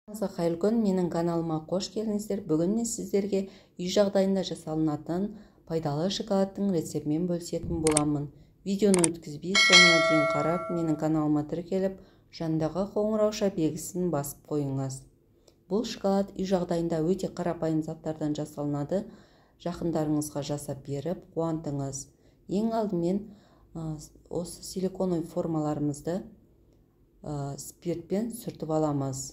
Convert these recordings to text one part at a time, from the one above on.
Қайырлы күн, менің каналыма қош келдіңіздер. Бүгін мен сіздерге үй жағдайында жасалынатын пайдалы шоколадтың рецептімен бөлісетін боламын. Видеоны өткізбей соңына дейін қарап, менің каналыма тіркеліп, жанындағы қоңырауша белгісін басып қойыңыз. Бұл шоколад үй жағдайында өте қарапайым заттардан жасалынады. Жақындарыңызға жасап беріп, қуантыңыз. Ең алдымен осы силиконовый формаларымызды спиртпен сүртіп аламыз.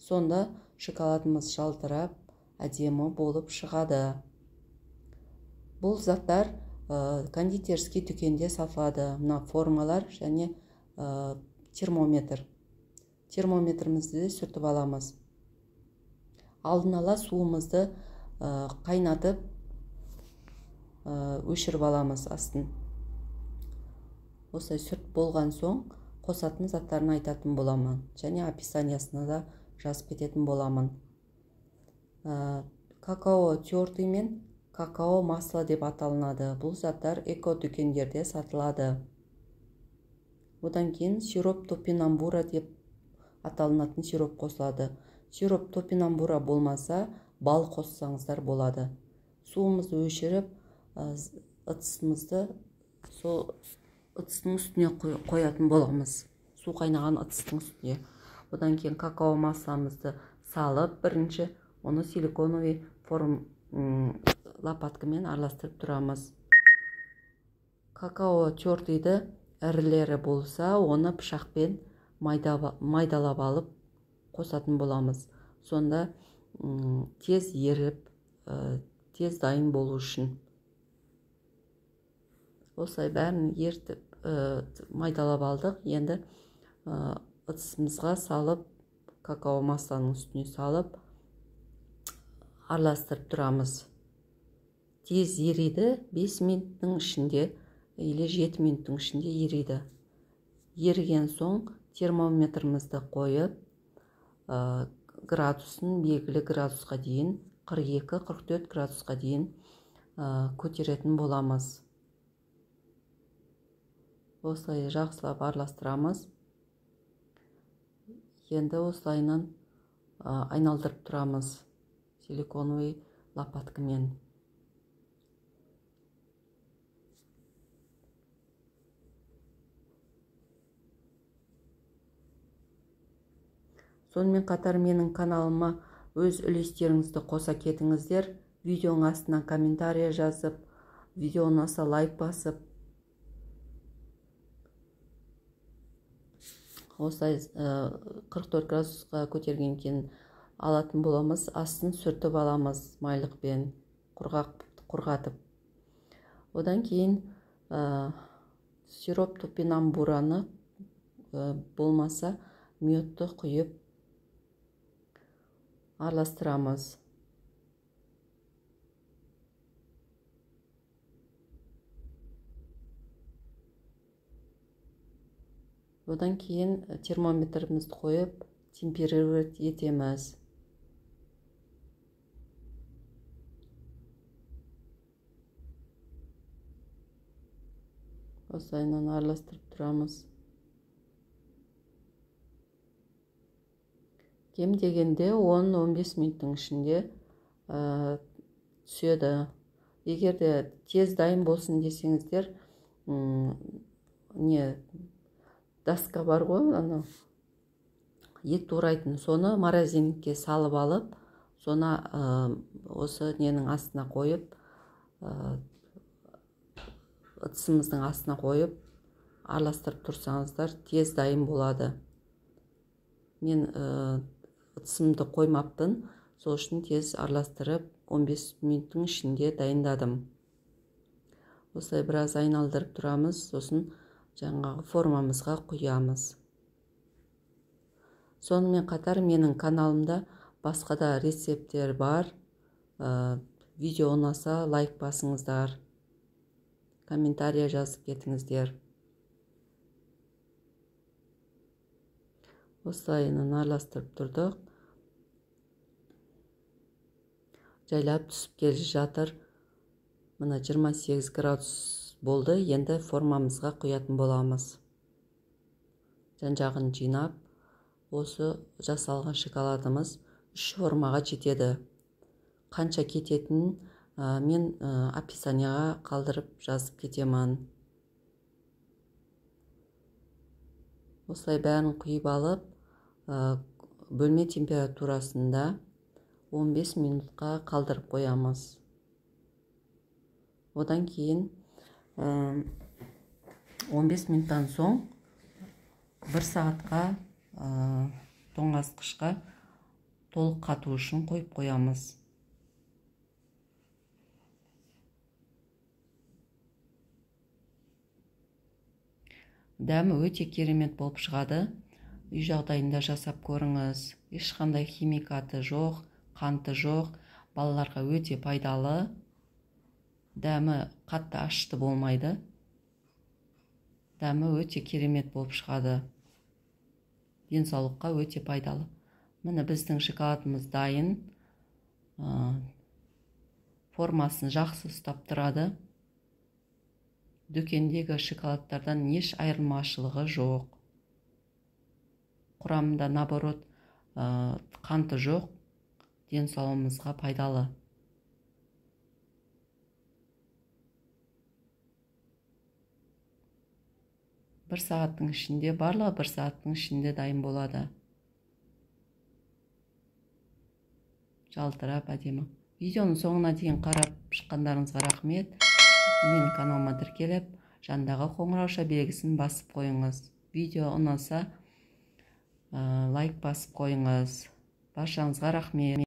Сонда шоколадымыз жалтырап, әдемі болып шығады. Бұл заттар кондитерский дүкенде сатылады. Мына формалар және термометр. Термометрімізді де сүртіп аламыз. Алдын ала суымызды қайнатып, өшіріп аламыз астын. Осылай сүрт болған соң қосатын заттарын айтатын боламын және описаниясына да жазып кететін боламын. Какао тертый мен какао масло деп аталынады. Бұл заттар эко дүкендерде сатылады. Одан кейін сироп топинамбура деп аталынатын сироп қосылады. Сироп топинамбура болмаса, бал қоссаңыздар болады. Суымызды өшіріп, ыдысымызды сол ыдыстың үстіне қоятын боламыз. Су қайнаған ыдыстың үстіне. Одан кейін какао массамызды салып, бірінші оны силиконовый форм лопаткамен араластырып тұрамыз. Какао тертыйды ірілері болса, оны пышақпен майдалап алып қосатын боламыз. Сонда тез еріп, тез дайын болу үшін. Осылай бәрін ертіп, майдалап алдық. Енді ыдысымызға салып, какао массаның үстіне салып, араластырып тұрамыз. Тез ериді, 5 минуттың ішінде или 7 минуттың ішінде ериді. Еріген соң термометрімізді қойып, градусын белгілі градусқа дейін, 42-44 градусқа дейін көтеретін боламыз. Осылай жақсылап араластырамыз. Енді осылайынан айналдырып тұрамыз силиконовый лопаткамен. Сонымен қатар менің каналыма өз үлестеріңізді қоса кетіңіздер. Видеоның астына комментария жазып, видео ұнаса лайк басып, осылай 44 градусқа көтерген кейін алатын боламыз. Астын сүртіп аламыз майлықпен, құрғатып. Одан кейін сироп топинамбураны болмаса мёдті құйып араластырамыз. Одан кейін термометрімізді қойып, темперировать етеміз. Осылайынан араластырып тұрамыз. Кем дегенде 10-15 минуттың ішінде түседі. Егер де тез дайын болсын десеңіздер, доска бар ғой, анау ет турайтын, соны морозильникке салып алып, соны осы ненің астына қойып, ыдысымыздың астына қойып араластырып тұрсаңыздар тез дайын болады. Мен ыдысымды қоймаппын, сол үшін тез араластырып 15 минуттың ішінде дайындадым. Осылай біраз айналдырып тұрамыз, сосын жаңағы формамызға құямыз. Сонымен қатар менің каналымда басқа да рецепттер бар. Видео ұнаса лайк басыңыздар, комментария жазып кетіңіздер. Осылайынан араластырып тұрдық. Жайлап түсіп келе жатыр. Мына 28 градус болды. Енді формамызға құятын боламыз. Жан-жағын жинап, Осы жасалған шоколадымыз 3 формаға жетеді. Қанша кететінін мен описанияға қалдырып жазып кетемін. Осылай бәрін құйып алып, бөлме температурасында 15 минутқа қалдырып қоямыз. Одан кейін 15 минуттан соң 1 сағатқа тоңазытқышқа толық қату үшін қойып қоямыз. Дәмі өте керемет болып шығады. Үй жағдайында жасап көріңіз. Ешқандай химикаты жоқ, қанты жоқ. Балаларға өте пайдалы. Дәмі қатты ашты болмайды. Дәмі өте керемет болып шығады. Денсаулыққа өте пайдалы. Міне біздің шоколадымыз дайын. Формасын жақсы ұстап тұрады. Дүкендегі шоколадтардан еш айырмашылығы жоқ. Құрамында наоборот қанты жоқ, денсаулығымызға пайдалы. Бір сағаттың ішінде, барлығы бір сағаттың ішінде дайын болады. Жалтырап әдемі. Видеоның соңына дейін қарап шыққандарыңызға рахмет. Менің каналыма тіркеліп, жандағы қоңырауша белгісін басып қойыңыз. Видео ұнаса, лайк басып қойыңыз. Баршаңызға рахмет.